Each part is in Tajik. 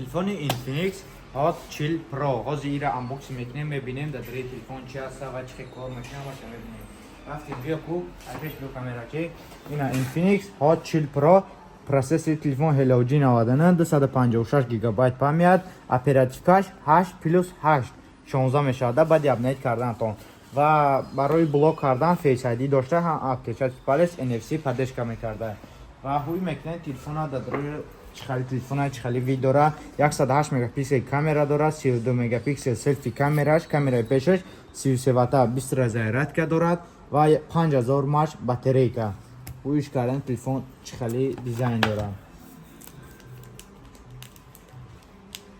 Телефони Infinix Hot 40 Pro. Ҳозир ира unboxing мекунем, мебинем, дар дари телефон чи ҳаста ва чӣ хел кор мекунем, ҳамаша мебинем. Рафтем, биё ку, пеш биё, камерачи. Ина Infinix Hot 40 Pro, процессори телефон Helio G99, 256 гигабайт память, оперативкаш 8 плюс 8 16 мешавад баъди апдейт карданатон. Ва барои блок кардан Face ID дошта, ҳам отпечатки палец, NFC поддержка мекарда. Ва ҳуй мекунед телефона дар даруи, чӣ хали телефона, чӣ хали вид дора: 108 мегапиксел камера дорад, 32 мегапиксел селфи камераш, камераи пешаш, 33 ватта быстрая зарядка дорад ва 5000 мАч батарейка. Ҳуиш кардан телефон чӣ хали дизайн дорад.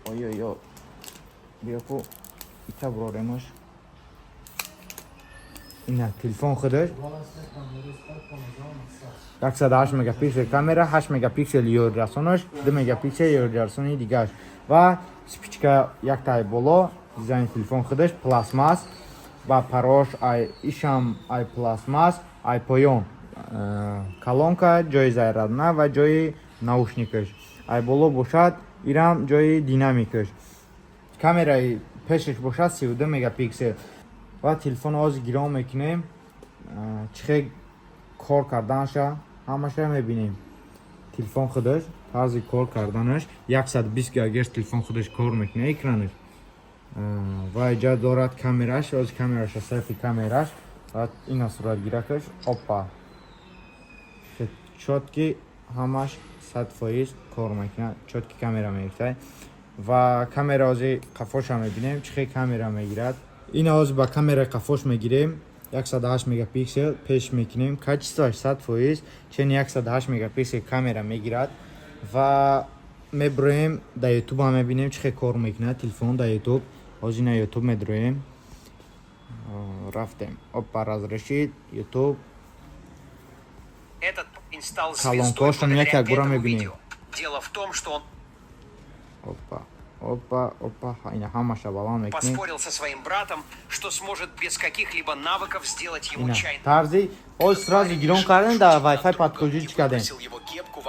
Ой-ой-ой, биё ку, ита буроремаш. Ина телефон худаш, 108 мегапиксел камера, 8 мегапиксел ёрирасонаш, 2 мегапиксел ёрирасони дигараш ва вспышка яктай боло. Дизайни телефон худаш пластмасс ва парош ай ишам ай пластмасс, ай поён колонка, ҷои зарядна ва ҷои наушникаш, ай боло бошад ирам ҷои динамикаш. Камераи пешаш бошад 32 мегапиксел. Ва телефон ҳозир гирон мекунем, чӣ хел кор карданаша ҳамаша мебинем. Телефон худаш, тарзи кор карданаш, 120 гигагерц телефон худаш кор мекунад, экранаш. Ва иҷа дорад камераш, ҳозир камераша, селфи камераш ва ина суратгиракаш. Опа, чётко ҳамаш 100% кор мекунад, чётко камера мегирад. Ва камера ҳозир қафоша мебинем, чӣ хел камера мегирад. Ина ҳозир ба камераи қафош мегирем, 108 мегапиксел пеш мекунем, качествоаш 100%, чен 108 мегапиксел камера мегирад. Ва меброем дар Ютуб, ҳам мебинем, чӣ хел кор мекунад телефон дар Ютуб. Ҳозир на Ютуб медроем, рафтем, опа, разрешить, Ютуб. Этот парень стал звездой Колонкошон благодаря як як бура этому мебинем. видео. Дело в том, что он Опа, опа, опа, ина ҳамаша баланд мекунем. поспорил со своим братом, что сможет без каких-либо навыков сделать ему Ина чай. тарзи ҳозир сразу гирон кардем, дар Wi-Fi подключить И кардем. выбросил его кепку в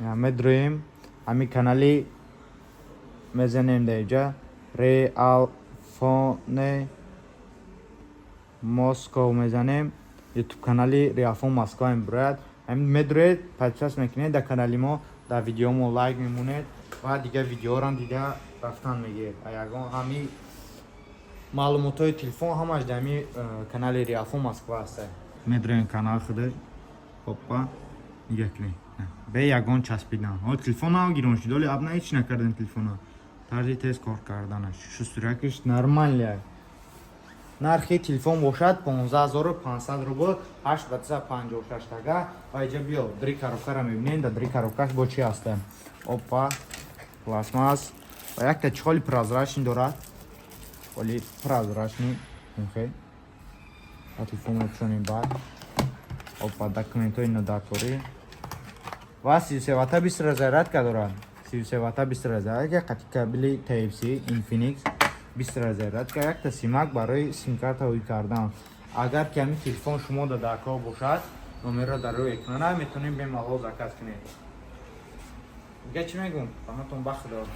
Ина медроем ҳами канали, мезанем дар иҷа Реалфоне Москов мезанем, Ютуб канали Реалфон Москва мебурояд. Ҳамин медроед, подписаться мекунед дар канали мо, дар видеомо лайк мемонед ва дигар видеоҳоро дида рафтан мегиред. Ягон ҳами маълумотҳои телефон ҳамаш дар ҳами канали Реалфон Москва ҳаста. Медроем канал худаш, опа, нигоҳ кунед, бе ягон часпидан. Ҳо, телефон гирон шуд, оли абна ҳеч накардем телефона. Тарзи тез кор карданаш, шустрякаш нормально. Нархи телефон бошад 15 500 рубл, 8 ба 256 тага. Ва иҷа биё, дри коробкаро мебинем, дар дри коробкаш бо чи ҳаста. Опа, пластмасс ва якта чехоли прозрачный дорад, чехоли прозрачный хе. Ва телефон мепӯшонем баъд. Опа, документҳои нодаркорӣ ва 33 ватта быстрая зарядка дорад, 33 ватта быстрая зарядка, қати кабели Type-C Infinix, быстрая зарядка, якта симак барои симкарта ҳоӣ кардан. Агар ки ҳамин телефон шумо да даркор бошад, номерро дар рӯи экрана, метавонем бемалол заказ кунед. Дига чӣ мегӯм? Ҳаматон ба худо.